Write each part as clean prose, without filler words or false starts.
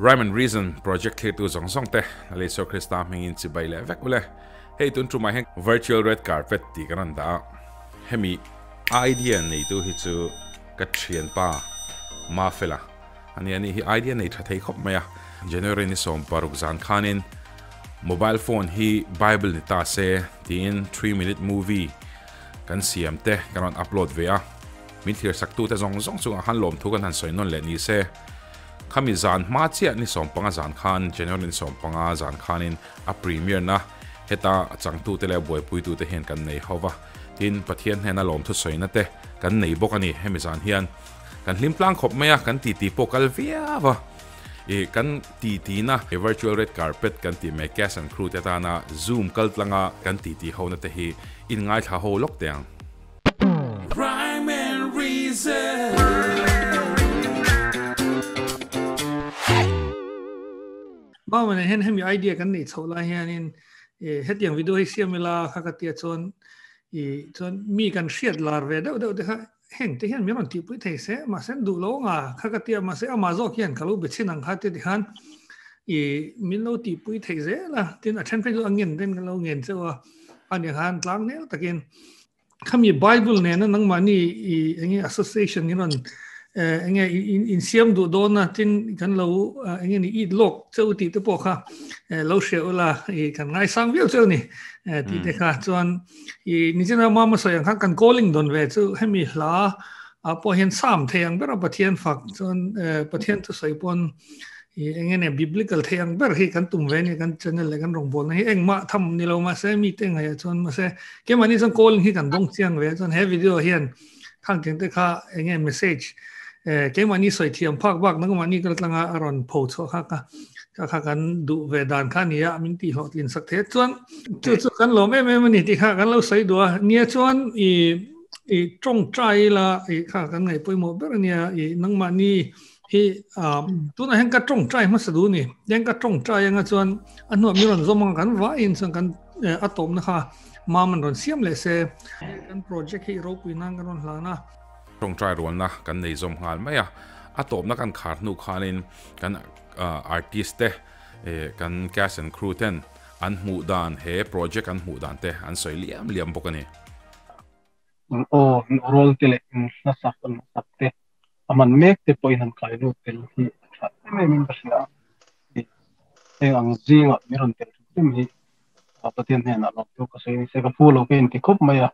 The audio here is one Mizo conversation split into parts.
Rhyme and Reason project thlirtu zawng zawng te Lal Isua Krista hmingin chibai leh vek ule. Hei tun tumah hian Virtual Red Carpet tih kan rawn dah a, hemi idea neitu hi chu ka thianpa Mafela a nia, ni hi idea nei tha thei khawp mai a. January ni 16 zan khanin mobile phone hi Bible ni ta se tiin 3 minute movie kan siam te kan rawn upload ve a, min thlir saktute zawng zawng chungah khan lawmthu kan han sawi nawn leh ni se. Khami zan hma chiah ni 15 zan khan, January ni 15 zan khanin a premiere na heta changtute leh buaipuitute hian kan nei ho va, tin Pathian hnena lawmthu sawina te kan nei bawk a ni. Hemi zan hian kan hlim tlang khawp mai a, kan titi pawh kal viau a, ih kan titi na virtual red carpet kan tih mai cast and crew te atana zoom kal tlanga kan titi ho na te hi in ngaithla ho lawk teh ang. Rhyme and Reason. Mama nen hian hemi idea kan neih chhoh lai hianin hetiang video hi siam ila kha ka tia chuan i chuan mi kan hriat lar ve deuh deuh te kha heng te hian min rawn tihpui thei se mahse an duh lo anga kha ka tia mahse amah zawk hian ka lo be chhin ang kha ti tikhan i min lo tihpui thei zel a tin a then phei chu a ngen ten kan lo ngen cheu a ani khan tlang nel takin khami Bible nena nangmahni i enge association in rawn enge in siam duh dawn a tin kan lo enge ni it lawk cheu tih te pawh kha lo hria ula i kan ngaisang viau cheu ni tih te kha chuan i nichina mama sawi ang khan kan calling dawn ve chu hemi hla a pawh hian sam thei ang bera Pathian fak chuan Pathian chu sawi pawn i enge ne biblical thei ang ber hi kan tum ve ni kan channel leh kan rawngbawlna hi engmah tham ni lo mahse mi te ngaih ah chuan mahse keimahni chuan calling hi kan dawng chiang ve chuan he video hian khang tiang te kha enge message keimahni sawi thiam phak bak nangmahni kal tlanga a rawn pho chhuah kha ka ka kha kan duh ve dan kha nia min tih hlawhtlin sak the chuan chu chu kan lawm em em ani tih kha kan lo sawi duh a nia chuan i i tawngtai ila i kha kan ngaih pawimawh ber ania i nangmahni hi tunah hian ka tawngtai hmasa duh ni hian ka tawngtai anga chuan a hnuah mi rawn zawm anga kan vaiin chuan kan a tawpna kha mam an rawn siam leh se kan project hi ropui nan kan rawn hlan a. Tawngtai rualna kan nei zawm nghal mai a, a tawpna kan khar hnu khanin kan artist te kan cast and crew ten an hmuh dan he project an hmuh dan te an sawi liam liam bawk a ni. Aw in aw te leh in hla sak an sak te a man mek te pawhin han kai lut tel hi a tha em em in ka hria a, heng ang zingah min rawn tel hrim hrim hi Pathian hnenah lawmthu ka sawi a ni se ka phu lo ka inti khawp mai a,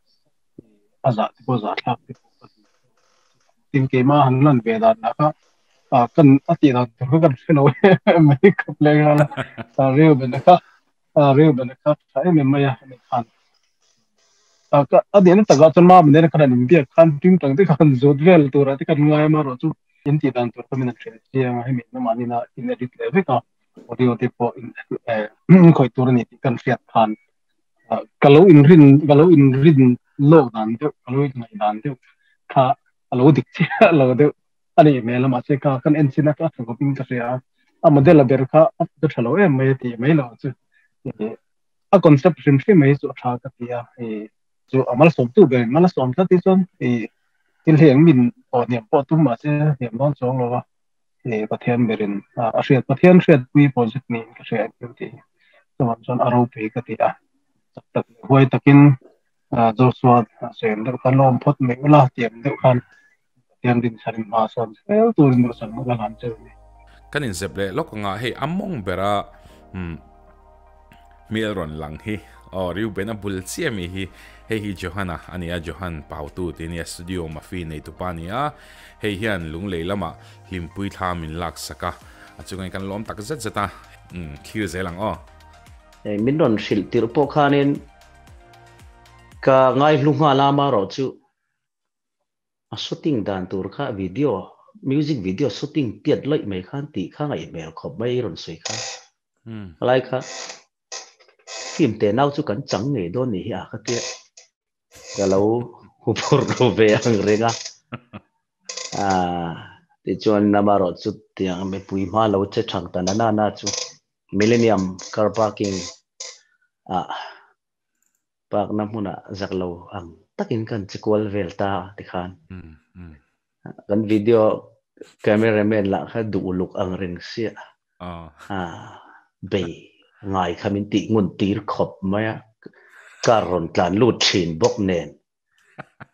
a zah te pawh zahthlak te pawh ka ti tin keimah han lan ve dan lah kha kan a tih dan tur kha kan hre lo em mai khawp leh nghal a, Reuben a kha Reuben a kha tha em em mai a ani khan. A nihna takah chuan Mama nena khan an inbiak khan ṭing ṭang te khan zut vel turah te khan ngai a, amaherawh chu in tih dan tur kha min han hrilh chiang a, hemi lamah nina in edit leh vek a, audio te pawh in khawih tur a ni tih kan hriat khan ka lo inrin ka lo inrin lawk dan deuh ka lo inngaih dan deuh kha a lo dik chiah lo deuh a nih hmel a, mahse kha kan en chin a ka tha khawpin ka hria a, a model a ber kha a tha lo em mai a tih mai lo chu. A concept hrim hrim mai chu a tha ka ti a, i chu a malsawmtu ber in mal a sawm tlat hi chuan i thil hi eng min aw hniam pawh tum mahse hniam dawn chuang lo a, i Pathian ber in a hriat Pathian hriatpui project niin ka hria engkim tih hi chuvang chuan a ropui ka ti a, chak tak leh huai takin Joshua sawi ang deuh khan lawm phawt mai ula ti ang deuh khan Pathian rinchhan in hma sawn zel turin duhsakna ka hlan cheu a ni. Kan inzep leh lawk anga hei a mawng bera hmel rawn lang hi aw Reuben a bul chiah mi hi hei hi Johan-a a ni a, Johan Pautu tih a nia studio Mafi neitupa a ni a, hei hian lunglei lamah hlimpui thla min laksak a, a chungin kan lawm tak zet zet a, thlir zel ang aw. Min rawn hrilh tirh pawh khanin ka ngaihlu nghal a, amaherawhchu A shooting dan tur kha video, music video shooting tiat lawih mai khan tih kha ngaihmel khawp mai i rawn sawi kha. Helai kha film te nau chu kan chang ngei dawn nih hi a ka tia ka lo hu phur lo ve ang reng a. Tichuan amaherawh chu tiang mipui hma lo che thang ta na na na chu Millennium car parking ah Parkna hmunah zak lo ang takin kan che kual vel ta tikhan kan video cameraman lah kha duh uluk ang reng sia. A bei ngai kha min tih ngun tir khawp mai a, car rawn tlan lut thin bawk nen.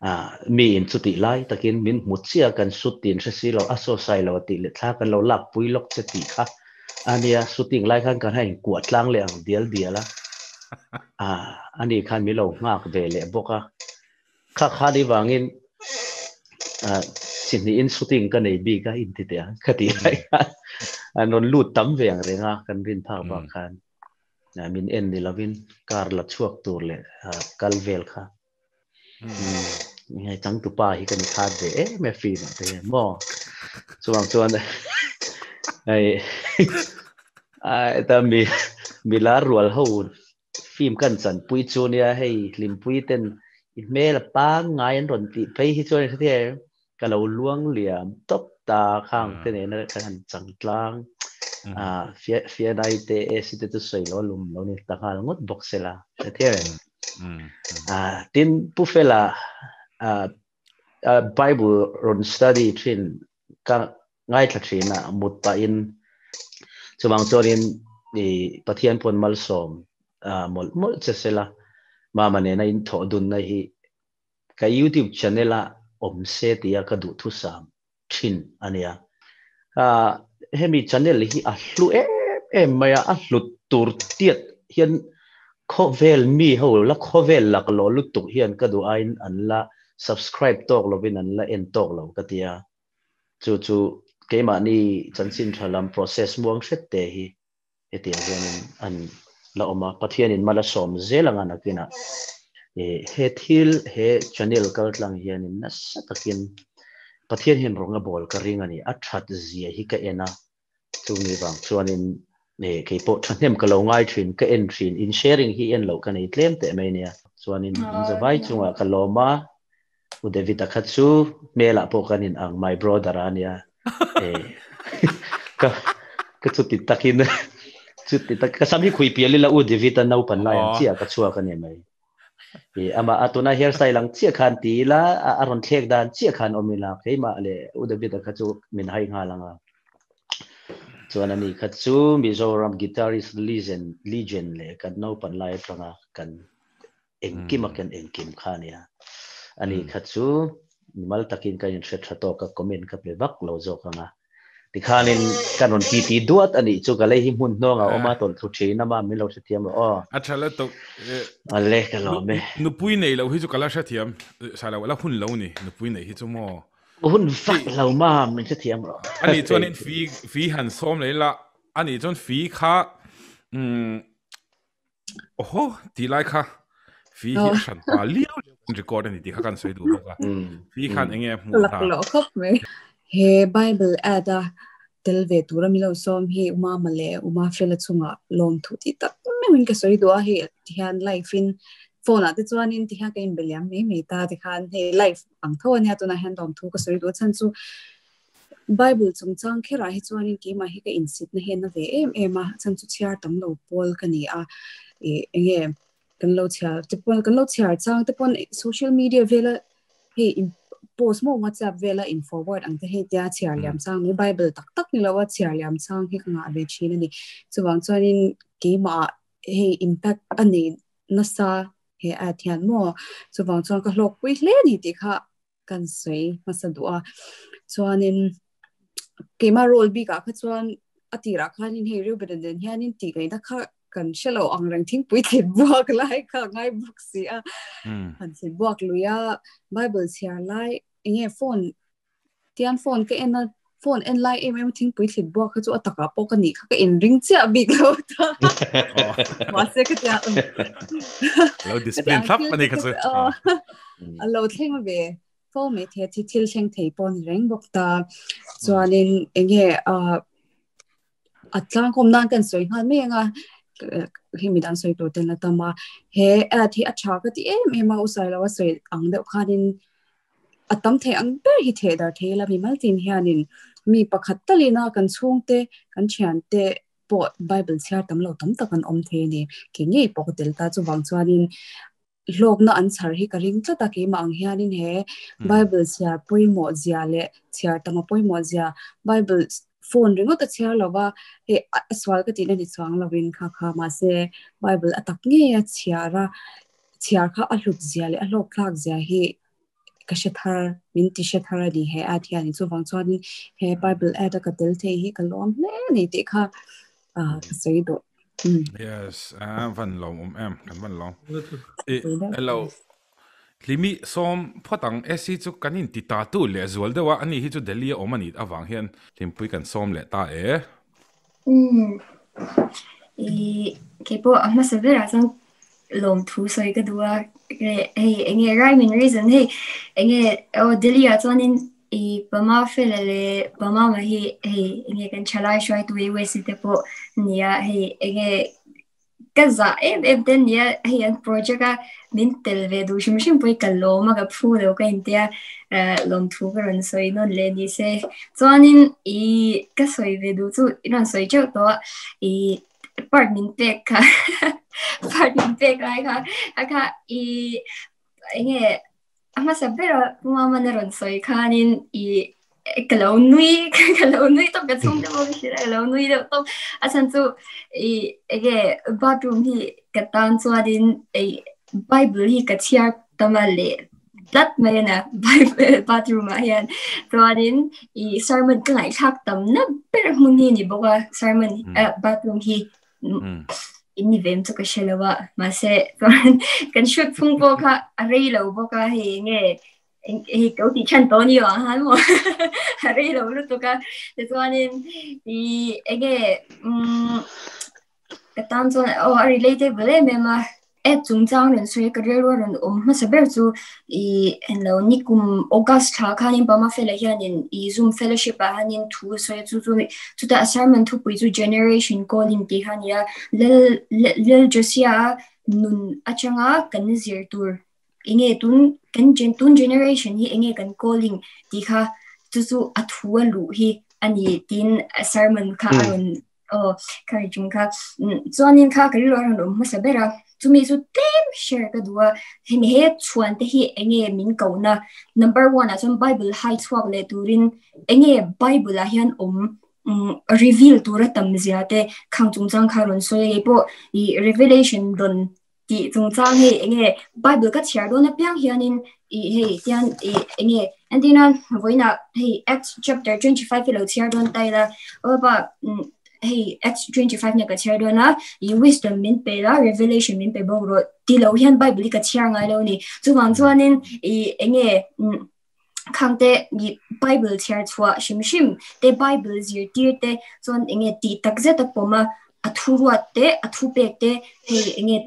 A mi in chutih lai takin min hmu chiah kan shoot tih an hre si lo, a saw sai lo a tih leh thla kan lo lak pui lawk che tih kha a nia, shooting lai khan kan han inkuah tlang leh ang dial dial a. A ani khan min lo nghak ve leh bawk a. Kha khan i vangin chi hnihin shooting ka nei bik a inti teh ang ka tih lai khan an rawn lut tam ve ang reng a kan rin phak bak khan min en ni lovin car la chhuak tur leh kal vel kha ngai changtupa hi ka ni khat ve em e film ah te hian maw chuang chuan hei ai ta mi milar rual ho Film kan chanpui chu nia hei hlimpui ten i hmel a pangngai an rawn tih phei hi chuan hre ka lo luang liam tawp ta khang te nena kan han chang tlang a fianai te AC te chu sawi lo lum lo ni ta nghal ngawt bawk sela hre thiam a tin pu fela a Bible rawn study thin ka ngaithla thin a mut pahin chuvang chuanin i Pathian pawn malsawm mawlh mawlh che sela mama nena in thawh dunna hi ka YouTube channel a awm se tia ka duhthusam thin a nia. Hemi channel hi a hlu em em mai a, a hlut tur tiat hian khawvel mi ho la khawvel laklawh lutuk hian ka duh aiin an la subscribe tawk lovin an la en tawk lo ka tia. Chu chu keimahni chanchin tha lam process muang hret te hi hetiang hianin an la awm a, Pathianin mal a sawm zel anga nakinah he thil he channel kal tlang hianin nasa takin Pathian hian rawng a bawl ka ring a ni, a that zia hi ka en a, chumi vang chuanin kei pawh thahnem ka lo ngai thin, ka en thin, in sharing hi en loh ka nei tlem teh mai nia, chuanin in zavai chungah ka lawm a, U David-a kha chu hmelah pawh kan in ang my brother a nia. Eh ka ka chuti takin chuti tak ka sam hi khui pial ila U David-a naupan lai ang chiah ka chhuak a ni mai. Eh ama a tuna hairstyle ang chiah khan ti ila a rawn thlek dan chiah khan awm ila keimah leh U David-a kha chu min hai nghal ang a. Chuan ani kha chu Mizoram guitarist legend legend leh kan naupan lai atanga kan engkim a ken engkim kha ania. Ani kha chu mimal takin ka inhre tha tawk a, comment ka pe vak lo zawk ang a. Tikhanin ka rawn ti ti duat a nih chu ka lei hi hmun hnawng a awm a, tawlh thlu thin a ma min lo hrethiam rawh aw. A tha lutuk. Ale ka lawm e. Nupui nei lo hi chu ka la hrethiam sa lo, la hun lo ni nupui nei hi chu maw. Hun vak lo ma min hrethiam rawh. Ani chuanin fi fi han sawm leh ila, ani chuan fi kha umm Oho, ti lai kha fi hi a hran pa liau liau kan record ani tih kha kan sawi duh bawk a. Fi khan enge a hmuh ta. Lo khawp mai. He Bible ad a tel ve tura mi lo sawm hi Uma Male Uma Fela chunga lawm thu ti tak meuhin ka sawi duh a hei tihian live in phone ah te chuanin tihian ka inbe liam mai mai ta tikhan hei live ang tho ania tunah hian lawm thu ka sawi duh a chhan chu Bible chungchang kherah hi chuanin keimah hi ka insitna hi a na ve em em a, chhan chu chhiar tam lo pawl ka ni a, ih enge kan lo chhiar te pawn kan lo chhiar chang te pawn social media vela hei in post maw WhatsApp vela in forward ang te hei tia chhiar liam chang ni Bible tak tak ni lo a chhiar liam chang hi ka ngah ve thin a ni. Chuvang chuanin keimah hei impact a nei nasa he ad hian maw chuvang chuan ka hlawkpui hle a ni tih kha kan sawi hmasa duh a chuanin keimah role bikah kha chuan a tirah khanin hei Reuben nen hianin tih ngaihna kha kan hre lo ang reng thingpui thlit buak lai kha ngai bawk si a han thlit buak lui a Bible chhiar lai enge phone tian phone ka en a phone en lai em em thingpui thlit buak kha chu a takah pawh ka nih kha ka inring chiah bik lo ta mahse ka tia lo discipline thlap ani kha chu a lo thleng ve fo mai the thi thil thleng thei pawh ni reng bawk ta chuanin enge a a tlangkawm nan kan sawi nghal mai anga hi midang sawi tur ten la tam a he ad hi a tha ka ti em em a usai lo a sawi ang deuh khanin a tam thei ang ber hi theh dar thei ila mi maltin hianin mi pakhat talina kan chhungte kan thiante pawh Bible chhiar tam lo tam tak an awm thei a ni. Ke ngei pawh ka tel ta chuvang chuanin hlawkna an chhar hi ka ring tlat a keimah ang hianin he Bible chhiar pawimawh zia leh chhiar tam a pawimawh zia Bible Phone ringawt a chhiar lova, hei a sual ka tihna ni chuang lovin kha kha mahse Bible a tak ngei a chhiar a, chhiar kha a hlut zia leh a hlawk thlak zia hi ka hre thar, min ti hre thar a ni he ad hian. Chuvang chuanin he Bible ad a ka tel thei hi ka lawm hle a ni tih kha ka sawi duh. Yes, a van lawm awm em, kan van lawm. Hello. Hlimi sawm phawt ang AC chu kan in ti ta tu leh zual deuh a, ani hi chu Delhi a awm a nih avang hian Hlimpui kan sawm leh ta e. Umm i keipawh a hmasa berah chuan lawmthu sawi ka duh a, hei enge rhyme and reason hei enge aw Delhi ah chuanin i Pama Fela leh Pamama hi hei enge kan thalai hruaitu USA te pawh nia hei enge Ka zah em em te nia hei an project a min tel ve duh hrim hrim pawh hi ka lawm a ka phu lo ka intia lawmthu ka rawn sawi nawn leh ni se. Chuanin i ka sawi ve duh chu i rawn sawi teuh tawh a i part min pek kha part min pek lai kha a kha i enge A hmasa ber a Pu Maman a rawn sawi khanin i ka lo nui ka lo nui tawp ka chhung te pawh ka hrilh a ka lo nui deuh tawp a chhan chu i enge bathroom hi ka tan chuanin ei bible hi ka chhiar tam a leh tlat mai a na bible bathroom ah hian chuanin i sermon ka ngaihthlak tam na ber hmun hi a ni bawk a sermon bathroom hi in ni vem chu ka hre lo a mahse chuan kan shoot phung pawh kha a rei lo bawk a hei nge hei ko tih chhan tawh ni ang han maw a rei lo lutuk a tichuanin i enge ka tan chuan aw a relatable em em a App chungchang rawn sawi ka rilru a rawn awm hmasa ber chu i englo nikum August thla khanin Burma Fela hianin i Zoom fellowship ah hianin thu a sawi a chu chu chutah a sermon thupui chu Generation Calling tih kha a ni a Lal Lal Josiah a nun atanga kan zir tur enge tun kan tun generation hi enge kan calling tih kha chu chu a thu a luh hi a ni tiin a sermon kha a rawn Aw, kha ri chung kha. Chuanin kha ka rilru a rawn awm hmasa ber a, chumi chu tlem share ka duh a, hemi he chhuan te hi enge min kohna number one ah chuan Bible hai chhuak leh turin enge Bible ah hian awm reveal tura tam zia te khang chungchang kha rawn sawi a, keipawh i revelation rawn tih chungchang hei enge Bible ka chhiar dawn apiang hianin i hei tian i enge entirna vawiinah hei Acts chapter 25 hi lo chhiar dawn ta ila aw pa hei Acts 25 nia ka chhiar dawn a i wisdom min pe la revelation min pe bawk rawh ti lo hian Bible hi ka chhiar ngai lo ni chuvang chuanin i enge khangte i Bible chhiar chhuah hrim hrim te Bible zirtir te chuan enge tih tak zet a pawm a a thu ruat te a thu pek te hei enge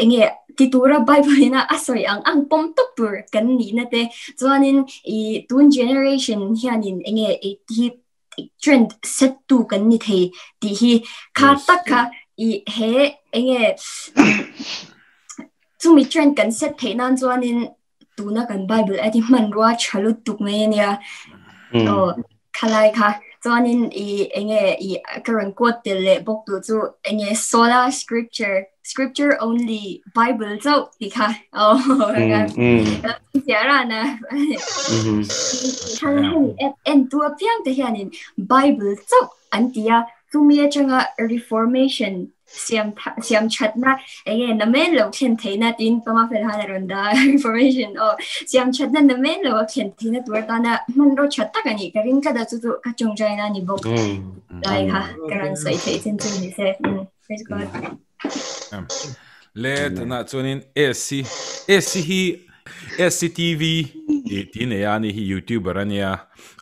enge ti tura Bible ina a sawi ang ang pawm tawp tur kan nihna te chuanin i tun generation hianin enge i hi trend set tu kan ni thei tih hi kha tak kha i he enge chumi trend kan set theih nan chuanin tuna kan Bible a ti hmanrua tha lutuk mai ania aw khalai kha chuanin i enge i ka rawn quote tel leh bawk tu chu enge sola scripture scripture only Bible chauh ti kha aw chiara na en tu apiang te hianin Bible chauh an tia chumi atanga reformation siam siam thatna enge namen lo thlen theihna tin pama fel han a rawn dah information aw siam thatna namen lo a thlen theihna tur atana hmanraw tha tak ani ka ring tlat a chu chu ka tawngtai na ni bawk lai kha ka rawn sawi theih chin chu ni se praise God le tuna chuanin SC SC hi SCTV i ti nei a ani hi youtuber ania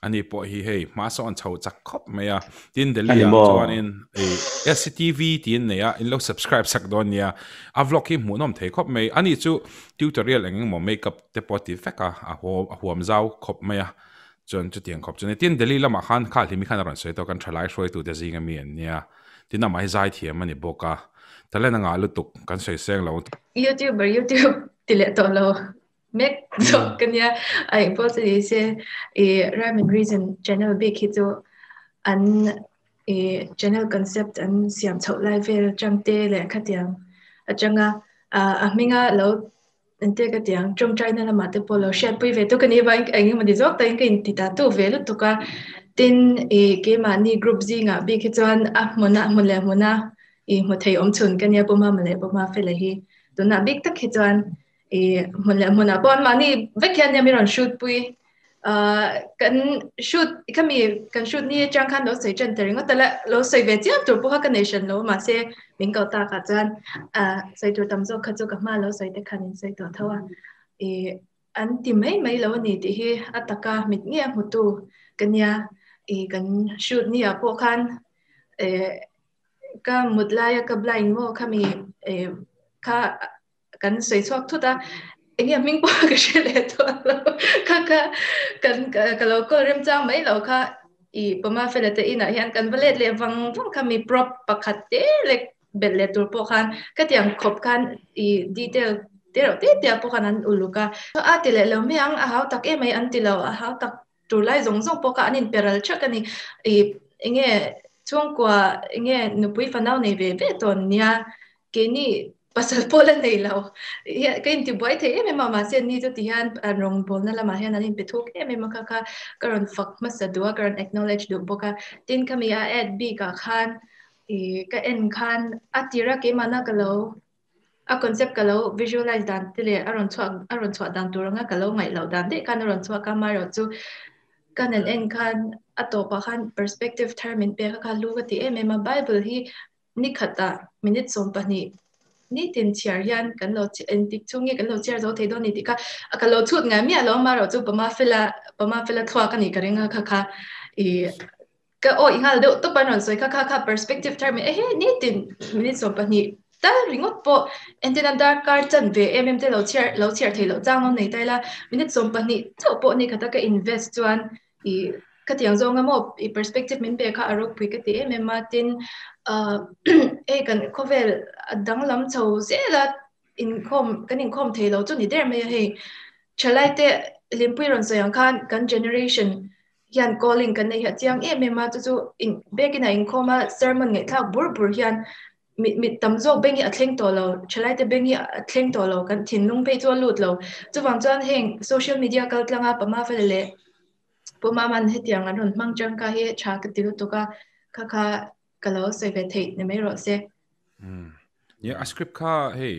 ani pawh hi hei hma sawn chho chak khawp mai a tin Delhi ah chuanin i SCTV tiin nei a in lo subscribe sak dawn nia a vlog hi hmuhnawm thei khawp mai ani chu tutorial eng engemaw makeup te pawh a ti vek a a huam zau khawp mai a chuan chutiang khawp chu ni tin Delhi lamah khan kha hlimi khan a rawn sawi tawh kan thalai hruaitute zinga mi an nia tin amah hi zaithiam a ni bawk a talent a ngah lutuk kan sawi seng lo. Youtuber YouTube ti leh tawh lo mek zawk ka nia a eng pawh chu ni se i Rhyme and Reason channel bik hi chu an i channel concept an siam chhoh lai vel atang te leh khatiang atanga a hminga lo ente ka tiang tawngtaina lamah te pawh lo hriatpui ve tu ka ni vang eng emaw ni zawk takin ka inti ta tu ve lutuk a. Tin i keimahni group zingah bik hi chuan a hmuna hmun leh hmuna i hmu thei awm chhun ka nia Pu Mama leh Pu Mafela hi. Tunah bik tak hi chuan i hmun leh hmunah pawh anmahni vek hian nia mi rawn shoot pui. Kan shoot khami kan shoot ni atang khan lo sawi tan ta ringawt a la lo sawi ve chiam tur pawh kha ka nei hran lo mahse min ko takah chuan sawi tur tam zawk kha chu ka hma lo sawi te khan in sawi tawh tho a. I an ti mai mai lo a ni tih hi a taka mit nge a hmutu ka nia. I kan shoot ni ah pawh khan ka mut laia ka blind maw khami kha kan sawi chhuak thut a enge a hming pawh ka hre leh tawh lo kha kha kan ka lo call remchang mai lo kha i pama fela te inah hian kan va let leh vang vang kha mi prop pakhat te lek belh leh tur pawh khan khatiang khawp khan i detail te reuh te te ah pawh khan an uluk a a ti leh lo mai ang a hau tak em mai an ti lo a hau tak tur lai zawng zawng pawh kha an inpe ral thak a ni. I enge chhungkua enge nupui fanau nei ve ve tawn nia keini pasal pawh la nei lo. Ka intibuai thei em em a mahse ni chu ti hian an rawngbawlna lamah hian an inpe thuk em em a kha kha ka rawn fak hmasa duh a ka rawn acknowledge duh bawk a. Tin khami a ad bikah khan i ka en khan a tira keimahna ka lo a concept ka lo visualize dan te leh a rawn chhuak a rawn chhuah dan tur anga ka lo ngaih loh dan daih khan a rawn chhuak a amaherawh chu kan han en khan a tawpah khan perspective thar min pek a kha lu ka ti em em a bible hi ni khatah minute 12 nitin chhiar hian kan lo entik chhung nge kan lo chhiar zo thei dawn ni tih kha ka lo chhut ngai miah lo amaherawh chu pama fela pama fela thluak a nih ka ring a kha kha i ka awi nghal deuh tawp an rawn sawi kha kha kha perspective thar mai ehe nitin minute 12 tal ringawt pawh entin a darkar chan ve em em te lo chhiar lo chhiar thei loh chang lo nei ta ila minute 12 chauh pawh ni khata ka invest chuan i khatiang zawnga maw i perspective min pe kha a ropui ka ti em em a tin hei kan khawvel a danglam chho zel a inkhawm kan inkhawm thei lo chu ni der mai a hei thalai te limpui rawn sawi ang khan kan generation hian calling kan nei hi a chiang em em a chu chu in biakin a inkhawm a sermon ngaihthlak bur bur hian mi mi tam zawk beng hi a thleng tawh lo thalai te beng hi a thleng tawh lo kan thinlung phei chu a lut lo chuvang chuan heng social media kal tlanga pama fele leh puma man hetiang an rawn hmang tangka hi tha ka ti lutuk a kha kha ka lo sawi ve theih ni mai rawh se. Yeah, a script kha hei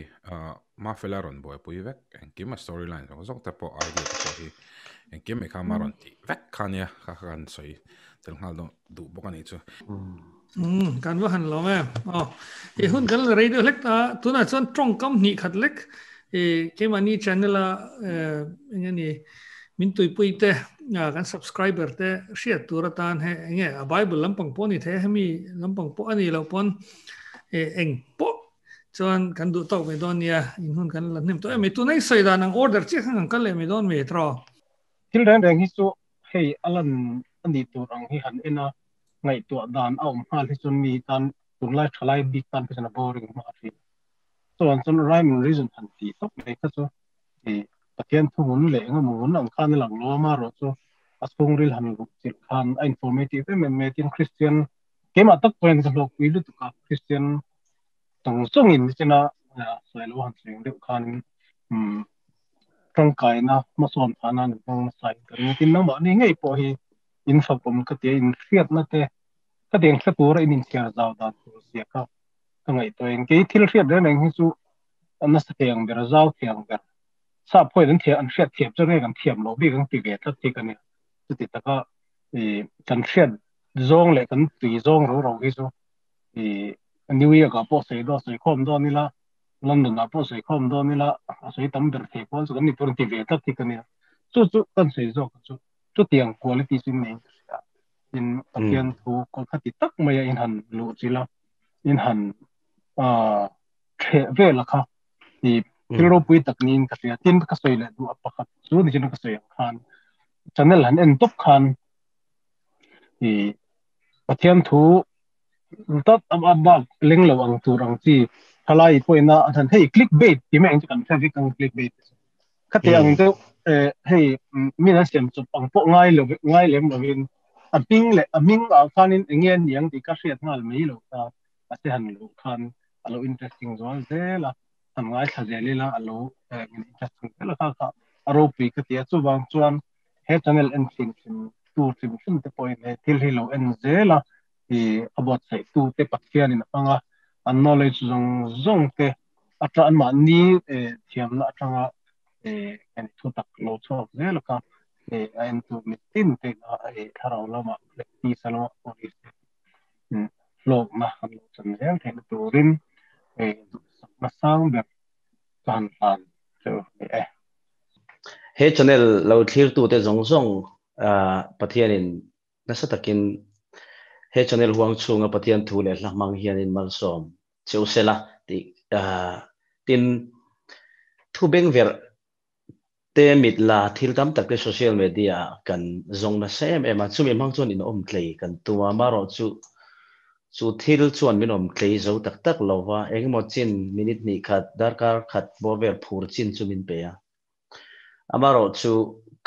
ma fela rawn buaipui vek engkim a storyline zawng zawng te pawh idea te pawh hi engkim mai kha ma rawn tih vek kha nia kha kha kan sawi tel nghal dawn duh bawk a nih chu. Kan va han lawm em. Oh, i hun kan la rei deuh hlek ta tunah chuan tawngkam hnih khat lek i keimahni channel a eng ani min tuipui te kan subscriber te hriat tur atan he enge a bible lampang pawh ni thei hemi lampang pawh ani lo pawn e eng pawh chuan kan duh tawk mai dawn nia in hun kan la hnem tawh em tunai sawi dan ang order chiah khan kan kal leh mai dawn mai tro thil reng reng hi chu hei alan ani tur ang hi han en a ngaihtuah dan a awm nghal hi chuan mi tan tunlai thalai bik tan phei chuan a boring hma thin chuan chuan rhyme and reason han ti tawp mai kha chu i Pathian thuhmun leh eng emaw mun ang khan a lang lo a marawh chu a chhungril han luh chilh khan a informative em em mai a tin Christian keimah tak pawhin ka hlawkpui lutuk a Christian zawng zawngin nichina sawi lo han sawi ang deuh khanin tangkaina hmasawn phahna an hmang nasa in ka ring a tin nangmahni ngei pawh hi in fakawm ka tia in hriatna te ka tiang hre tura in inchhiar zau dan tur zia kha ka ngaihtuah in kei thil hriat reng reng hi chu nasa thei ang ber zau thei ang ber sa pawhin an thiam an hriat thiam chu nge kan thiam lo bik ang ti ve tlat hi ka nia chuti taka i kan hriat zawng leh kan tui zawng ro ro hi chu i New York ah pawh sawi dawn sawi khawm dawn ila London ah pawh sawi khawm dawn ila a sawi tam ber thei pawl chu kan ni tur ti ve tlat hi ka nia chu chu kan sawi zawk chu chutiang quality chu nei ka hria in Pathian thu kawng khati tak mai a in han luh chila in han theh vel a kha i thil ropui tak niin ka hria tin ka sawi leh duh a pakhat chu ni chin ka sawi ang khan channel han en tawp khan i Pathian thu tat am a bak leng lo ang tur ang chi thalai pawhin a han hei click bait ti mai ang chu kan hre vek ang click bait khati ang deuh hei min an siam chawp ang pawh ngai lo ngai lem lovin a hming leh a hming ah khanin enge a niang tih ka hriat nghal mai lo ta a se han luh khan a lo interesting zual zel a han ngaithla zel ila a lo interesting zel a kha kha a ropui ka ti a chuvang chuan he channel en thin thin tu hrim hrim te pawhin he thil hi lo en zel a, ih a buatsaih tu te Pathianin a hmang a, an knowledge zawng zawng te atang anmahni thiamna atanga eng thu tak lo chhuak zel kha a en tu mitin te ina thlarau lamah leh tisa lamah pawh ni se hlawkna an lo chan zel theihna turin duhsakna sang ber ka han hlan chu ni e. He channel lo thlirtute zawng zawng Pathianin nasa takin he channel huang chhunga Pathian thu leh hla hmang hianin malsawm cheu sela tih tin thu bengverh te mit la thil tam tak te social media ah kan zawng nasa em em a, chumi hmang chuan in awm tlei kan tum a, amaherawhchu chu thil chuan min awm tlei zo tak tak lo va, engemaw chin minute hnih khat, darkar khat bawr vel phur chin chu min pe a. Amaherawhchu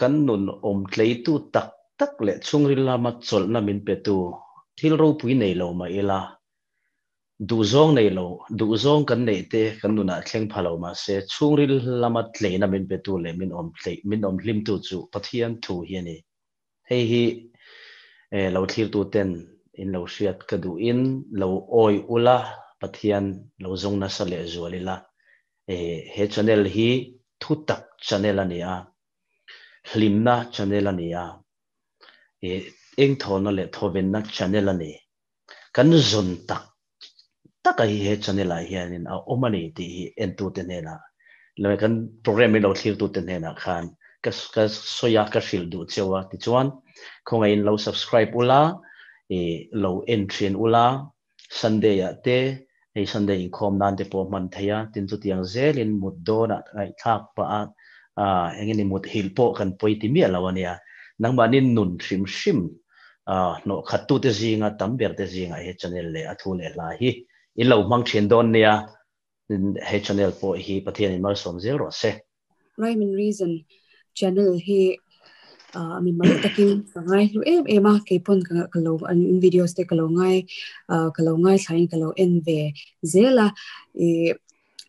kan nun awm tleitu tak tak leh chhungril lama chawlhna min petu thil ropui nei lo mah ila, Duhzawng nei lo, duhzawng kan neih te kan nunah thleng pha lo mahse chhungril lama tleina min petu leh min awm tleih, min awm hlimtu chu Pathian thu hi a ni. Hei hi lo thlirtu ten in lo hriat ka duhin lo awi ula, Pathian lo zawng nasa leh zual ila. He channel hi thutak channel a ni a, hlimna channel a ni a, engthawlna leh thawvenna channel a ni. Kan zawn tak tak a hi he channel ah hianin a awm a ni tih hi entute hnenah leh kan program in lo thlirtute hnenah khan ka ka sawi a, ka hrilh duh cheu a. Tichuan, khawngaihin lo subscribe ula, ih lo en thin ula, Sunday ah te hei Sunday inkhawm nan te pawh hman thei a, tin chutiang zelin mut dawnah ngaihthlak pah a, ah eng nge ni mut hilh pawh kan pawi ti miah lo a nia. Nangmahni nun hrim hrim ah hnawh khat tute zinga tam ber te zingah he channel leh a thu leh hla hi in lo hmang thin dawn nia, tin he channel pawh hi Pathianin malsawm zel rawh se. Rhyme and Reason channel hi mi mal takin ka ngai hlu em em a keipawn ka ka lo an videos te ka lo ngai ka lo ngai thlain ka lo en ve zel a i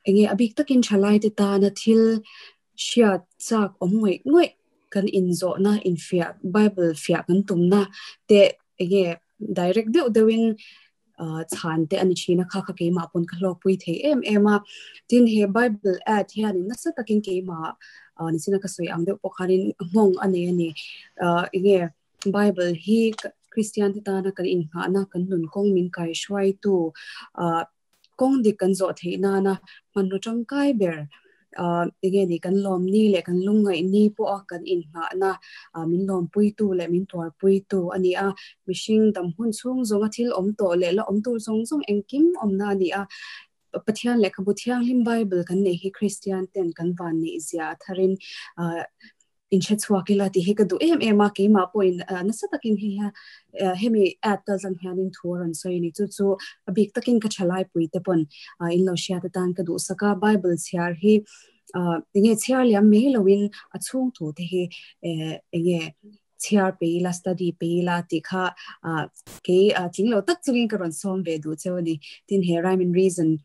enge a bik takin thalai te tana thil hriat chak awm ngawih ngawih kan inzawhna infiah Bible fiah kan tumna te enge direct deuh deuhin chhan te ani thin a kha kha keimah pawn ka hlawkpui thei em em a tin he Bible ad hianin nasa takin keimah nichina ka sawi ang deuh pawh khanin nghawng a nei a ni enge Bible hi Christian te tana kan inghahna kan nun kawng min kai hruaitu kawng dik kan zawh theih nana hmanraw tangkai ber enge ni kan lawm ni leh kan lungngaih ni pawha kan inghahna min lawmpuitu leh min tuarpuitu a ni a, mihring dam hun chhung zawnga thil awm tawh leh la awm tur zawng zawng engkim awmna a ni a, Pathian lehkhabu thianghlim Bible kan neih hi Kristian ten kan van neih zia a tharin inhre chhuak ila tih hi ka duh em em a, keimah pawhin nasa takin hei hian hemi ad kal tlang hianin thu a rawn sawi a ni. Chu chu a bik takin ka thalaipui te pawn in lo hriat atan ka duhsak a, Bible chhiar hi enge chhiar liam mai loin a chhung thu te hi enge chhiar pe ila study pe ila tih kha kei tling lo tak chungin ka rawn sawm ve duh cheu a ni. Tin he Rhyme and Reason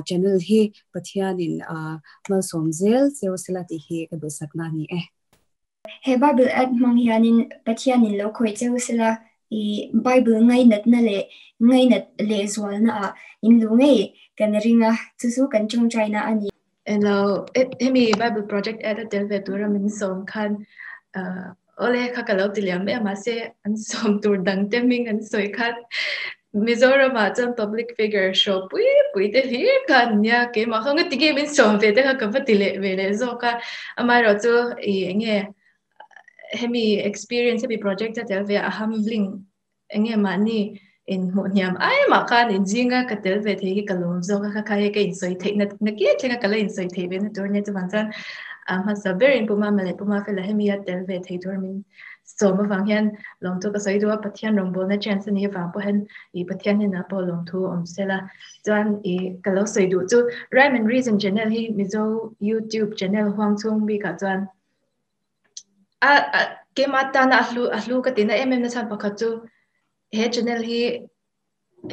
channel hi Pathianin malsawm zel cheu sela tih hi ka duhsakna a ni e. He Bible ad hmang hianin Pathianin lo khawih cheu sela i Bible ngainatna leh ngainat lehzualna ah in lu ngei kan ring a, chu chu kan tawngtaina a ni. Elo, hemi Bible project ad a tel ve tura min sawm khan awle kha ka lo ti liam mai a, mahse an sawm tur dang te hming an sawi khan Mizoram ah chuan public figure show pui pui te hlir kha an nia, keimah kha ngati nge min sawm ve te kha ka va ti leh ve leh zawk a, amaherawh chu i enge hemi experience hemi project a tel ve a humbling Enge mahni in hmuh hniam ai mah khan in zinga ka tel ve thei hi ka lawm zawk a, kha kha hi ka insawi theih na na ki thlenga ka la insawi theih ve na tur ania chuvang chuan a hmasa berin Pu Mama leh Pu Mafela hemi a tel ve thei tur min sawm avang hian lawmthu ka sawi duh a, Pathian rawngbawlna chance a nih avang pawh hian ih Pathian hnenah pawh lawmthu awm sela chuan ih ka lo sawi duh chu Rhyme and Reason channel hi Mizo YouTube channel huang chhung bikah chuan A keimah tana a hlu a hlu ka tihna em em na chhan pakhat chu he channel hi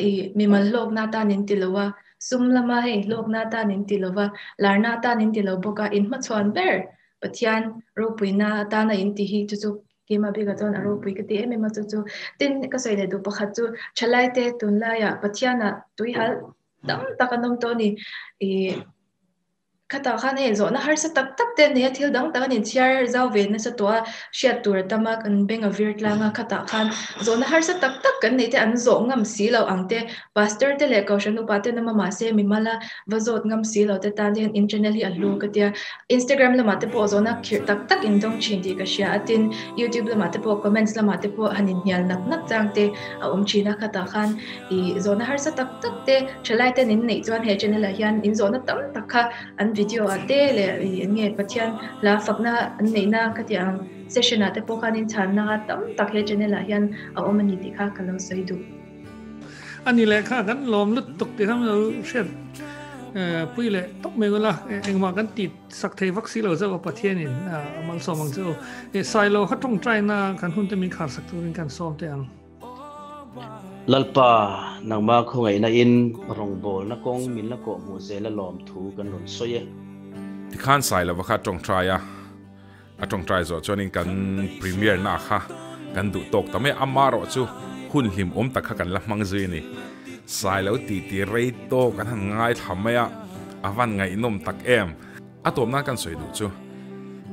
ih mimal hlawkna atan in ti lo a, sum lama hei hlawkna atan in ti lo va, larna atan in ti lo bawk a, inhmachhuan ber Pathian ropuina atana in ti hi chu chu. Keimah bikah chuan a ropui ka ti em em a chu chu. Tin, ka sawi leh duh pakhat chu thalaite tunlaiah Pathianah tuihal tam tak an awm tawh a ni. Ih Khatah khan hei zawhna harsa tak tak te a nei a, thil dang tak an inchhiar zau ve nasa tawh a, hriat tur a tam a, kan beng a vir tlang a, khatah khan zawhna harsa tak tak kan neih te an zawh ngam si lo ang te, pastor te leh kohhran upa ten awm a mahse mimal a va zawt ngam si lo te tan te hian in channel hi a hlu ka tia, Instagram lamah te pawh zawhna khirh tak tak in dawng thin tih ka hria a, tin YouTube lamah te pawh comments lamah te pawh han inhnial nak nak chang te a awm thin a, khatah khan I zawhna harsa tak tak te thalai ten in neih chuan he channel ah hian in zawhna tam tak kha an video ah te leh i eng nge Pathian hla fakna an neihna ka tih ang session ah te pawh khan in chhanna tam tak he channel ah hian a awm a ni tih kha ka lo sawi duh. A ni leh kha kan lawm lut tuk tih kha min lo hriat pui leh tawp mai ula, engmah kan ti sak thei vak si lo zauh a Pathianin a malsawm ang che u. Sailo kha tawngtaina kan hun te min khar sak turin kan sawm teh ang. Lalpa, nangmah khawngaihna in rawngbawlna kawng min la kawh hmuh zel a lawm thu kan rawn sawi e. Tikhan Sailova kha tawngtai a, a tawngtai zawh chuanin kan premier na kha kan duh tawk ta mai a, amaherawh chu hun hlim awm tak kha kan la hmang zui a ni. Sailo titi rei tawk an han ngaithla mai a, a van ngaihnawm tak em. A tawp nan kan sawi duh chu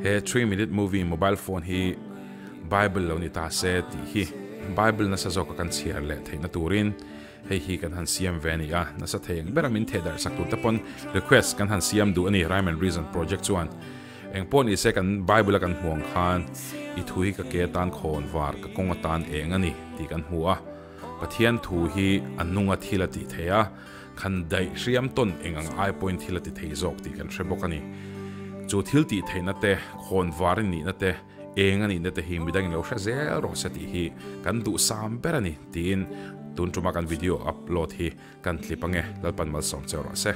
he 3 minute movie mobile phone hi Bible lo ni ta se tih hi Bible nasa zawka kan chhiar leh theihna turin hei hi kan han siam ve a ni a, nasa thei ang bera min thehdarh sak tur te pawn request kan han siam duh a ni Rhyme and Reason project chuan eng pawh ni se kan Bible a kan hmuh ang khan i thu hi ka ke atan khawn var ka kawng atan eng a ni tih kan hmu a, Pathian thu hi a nunga thil a tih theih a. Khan daih hriam tawn eng ang ai pawhin thil a ti thei zawk tih kan hre bawk a ni. Chu thil tih theihna te, khawn var i nihna te, eng a nihna te hi midangin lo hre zel rawh se tih hi kan duhsam ber a ni tiin tun tuma kan video upload hi kan tlip ange. Lalpan malsawm cheu rawh se.